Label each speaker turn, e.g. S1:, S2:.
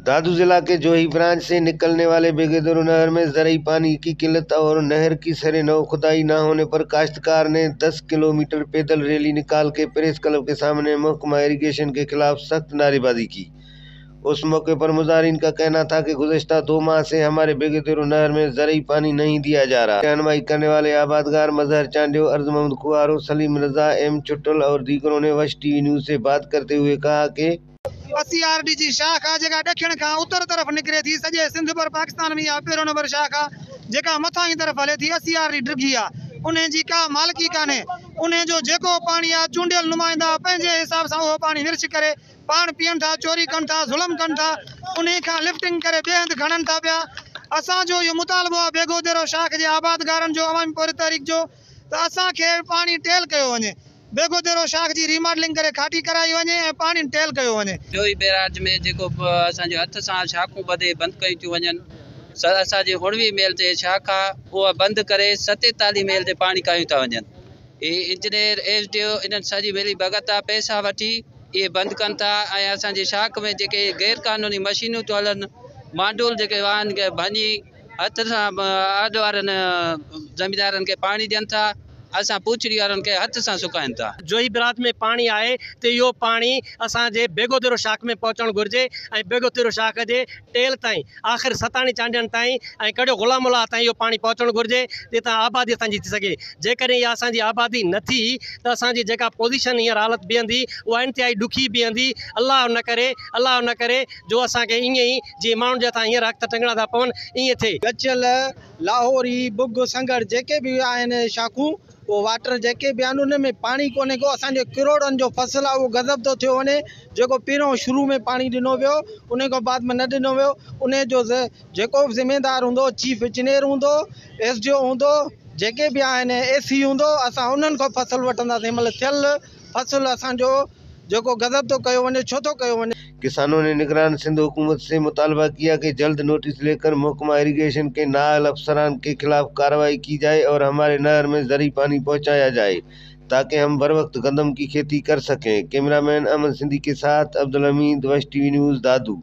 S1: दादू जिला के जोही ब्रांच से निकलने वाले बेगोदेरो नहर में ज़रई पानी की किल्लत और नहर की सरे नौ खुदाई न होने पर काश्तकार ने 10 किलोमीटर पैदल रैली निकाल के प्रेस क्लब के सामने महकमा इरीगेशन के खिलाफ सख्त नारेबाजी की। उस मौके पर मुजाहरीन का कहना था कि गुज़श्ता 2 माह से हमारे बेगोदेरो नहर में ज़रई पानी नहीं दिया जा रहा। रहनुमाई करने वाले आबादगार मजहर चांडियो, अर्ज मोहम्मद कुआरो, सलीम रजा, एम चुटल और दीगरों ने वश टीवी न्यूज़ से बात करते हुए कहा कि
S2: 80 आर डी जी शाख आहे जेका ॾखिण खां उत्तर तरफ़ निकिरे थी, सॼे सिंध भर पाकिस्तान में इहा पहिरियों नंबर शाख आहे जेका मथां ई तरफ़ हले थी। 80 आर डी डिघी आहे, उन जी का मालिकी कान्हे, उन जो जेको पाणी आहे चूंडियल नुमाइंदा पंहिंजे हिसाब सां उहो पाणी विर्छ करे पाण पीअनि था, चोरी कनि था, ज़ुल्म कनि था, उन खां लिफ्टिंग करे ॿिए हंधि खणनि था पिया। असांजो इहो मुतालबो आहे बेगोदेरो शाख जे आबादगारनि जो, अवामी पोरियत तहरीक जो, त असांखे पाणी टेल कयो वञे, बेगोदेरो शाख जी रिमॉडलिंग करे खाटी कराई वञे ऐं पाणी टेल कयो वञे।
S3: जोही बैराज में जेको असांजे हथ सां शाखूं ॿधे बंदि कयूं थियूं वञनि, असांजे 19 मेल ते शाख आहे उहा बंदि करे 47 मेल ते पाणी कायूं था वञनि। हे इंजीनियर एस डी ओ इन्हनि सॼी मिली भगत आहे, पैसा वठी इहे बंदि कनि था। ऐं असांजी शाख में जेके गैर कानूनी मशीनूं थियूं हलनि, मांडूल जेके वाहनि खे भञी हथ सां आॾ वारनि ज़मींदारनि खे पाणी ॾियनि था, असां पूछड़ी वारनि खे हथ सां सुकाइनि था।
S4: जोही बराज में पाणी आहे त इहो पाणी असांजे बेगोदेरो शाख में पहुचणु घुरिजे ऐं बेगोदेरो शाख जे टेल ताईं आख़िर सताणी चांडियनि ताईं ऐं कड़ियो ग़ुलामुल्ला ताईं इहो पाणी पहुचणु घुरिजे, जितां आबादी असांजी थी सघे। जेकॾहिं इहा असांजी आबादी न थी त असांजी जेका पोज़ीशन हींअर हालत बीहंदी उहा इंतिहाई ॾुखी बीहंदी। अलाह न करे, अलाह न करे जो असांखे ईअं ई जीअं माण्हुनि जे हथां हींअर हथ टंगणा था पवनि ईअं थिए।
S5: गचल, लाहौरी, बुग, संगड़ जेके बि आहिनि शाखूं, उहो वाटर जेके बि आहिनि उन में पाणी कोन्हे को। असांजे करोड़नि जो फ़सल आहे उहो गज़ब थो थियो वञे। जेको पहिरियों शुरू में पाणी ॾिनो वियो उन खां बाद में न ॾिनो वियो, उन जो जेको बि ज़िमेदार हूंदो, चीफ इंजीनियर हूंदो, एस डी ओ हूंदो, जेके बि आहिनि ए सी हूंदो, असां उन्हनि खां फ़सल वठंदासीं। हिन महिल थियल फ़सल असांजो जेको गज़ब थो कयो वञे, छो थो कयो वञे।
S1: किसानों ने निगरान सिंध हुकूमत से मुतालबा किया कि जल्द नोटिस लेकर महकमा इरीगेशन के नाअहल अफसरान के खिलाफ कार्रवाई की जाए और हमारे नहर में ज़रई पानी पहुंचाया जाए ताकि हम बर वक्त गंदम की खेती कर सकें। कैमरामैन अमन सिंधी के साथ अब्दुल हमीद, वश टीवी न्यूज़, दादू।